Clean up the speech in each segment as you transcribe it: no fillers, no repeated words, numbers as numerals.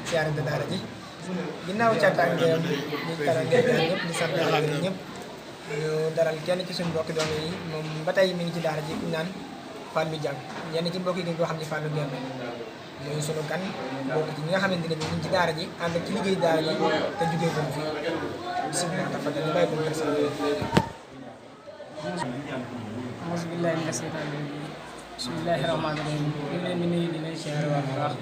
siyaarante daara ji ginnaaw càttaangeem di tarangeem ñëpp di sant yàlla ñëpp ñu dalal kenn ci suñu mbokki doom yi moom ba tey mi ngi ci daara ji ku naan Fallou Dieng yenn ci mbokk yi nga xam ne Fallou Dieng muy sunu gan bokk ci ñi nga xamante ne bi ñu ngi ci daara ji ànd ci liggéey daara ji te jugee ko fi bisimilah dafa ñu bàyyi ko mu auzu billaahi mina seytaani rajiim bismillaahi rahmaani rahiim ñu ngi leen di nuyu di leen siyaare bu baax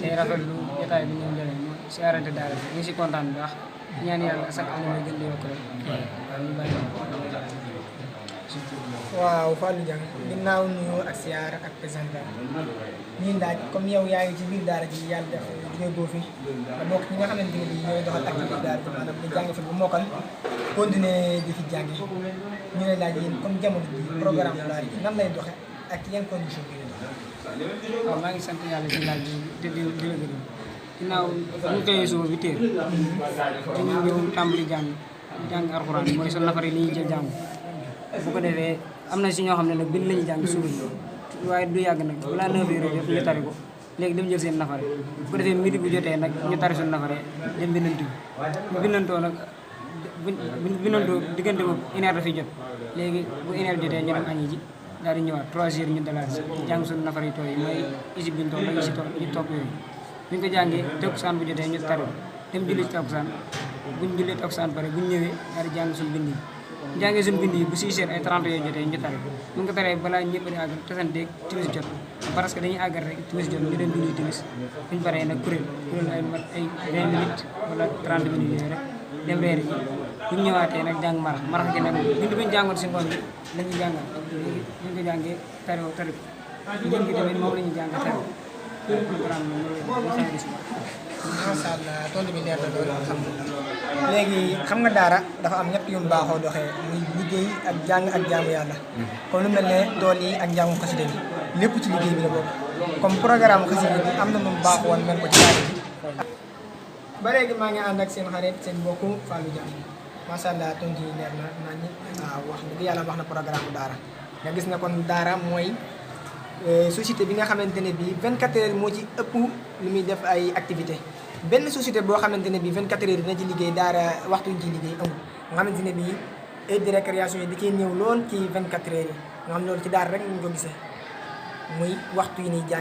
tey rafetlu jotaay bi ñu jëlee ñu siyaarante daara bi ñu ngi si kontaan bu baax ñaan yàlla sax am na gën di yokk rek waaw ñu bàyyi waaw Fallou Dieng ginnaaw nuyoo ak siyaar ak présentation ñuy laaj comme yow yaa ngi ci biir daara ji yàlla def jugee boo fi nga bokk ñi nga xamante ne bii ñooy doxal activité daara ji maanaam di jàng fi bu mokkal continuer di fi jàngi ñu lay laaj yéen comme jamono ji programme daara ji nan lay doxe ak yan condition bi waaw maa ngi sant yàlla ci laaj bi te di la gërëm ginnaaw ñu koy suba bi téer dañu ñëw tàmbali jàng alxuraan mooy sa nafar yi li ñuy jël jàng bu ko defee am na si ñoo xam ne nag bind lañuy jàng suba waaye du yàgg nag balaa 9 heures jot ñu tari ko léegi dem jël seen nafare bu ko defee midi bu jotee nag ñu tari suñu nafare dem bindantu bu bindantoo nag bu bindantoo diggante boobu 1 heure dafay jot léegi bu 1 heure jotee ñu dem añi ji daal di ñëwaat 3 heures ñu dalaat si jàng suñu nafare yi tooy yi mooy isi biñ toog ak isi ñu topp yooyu bu ñu ko jàngee takkusaan bu jotee ñu tari dem julli ci takkusaan buñ jullee takkusaan pare buñ ñëwee daal di jàng suñu bind yi jàngee suñu bind yi bu 6 heures ay 30 yooyu jotee ñu tari bu ñu ko taree balaa ñëpp di àggal tasanteeg timis jot parce que dañuy àggal rek timis jot ñu dem julli timis bu ñu paree nag kuréel ay mat ay 20 minutes wala 30 minutes yooyu rek dem reeri ji bu ñu ñëwaatee nag jàng marax gi nag bind bu ñu jàngoon si ngoon bi la ñuy jàngal léegi bu ñu ko jàngee tari jën gi tamit moom la ñuy jàng tari programme bi loolu la gis macha allah tontu bi leer na loolu alhamdulilah léegi xam nga daara dafa am ñett yu mu baaxoo doxee muy liggéey ak jàng ak jaamu yàlla comme lu mel ne tool yi ak njàngu xasida bi lépp ci liggéey bi la bokk comme programme xasida bi am na nu mu baaxoo woon mel ko ci daara ji ba léegi maa ngi ànd ak seen xarit seen mbokku Fallou Dieng macha allah tontu yi leer na nañ waaw wax dëgg yàlla wax na programme bu daara nga gis ne kon daara mooy société bi nga xamante ne bii 24 heures moo ci ëpp lu muy def ay activité benn société boo xamante ne bii 24 heures dina ci liggéey daara waxtu ñu ciy liggéey amul nga xamante ne bii aide de récréation yi da cee néew lool ci 24 heures yi nga xam loolu ci daara rek ñu ko gisee muy waxtu yi ñuy jàng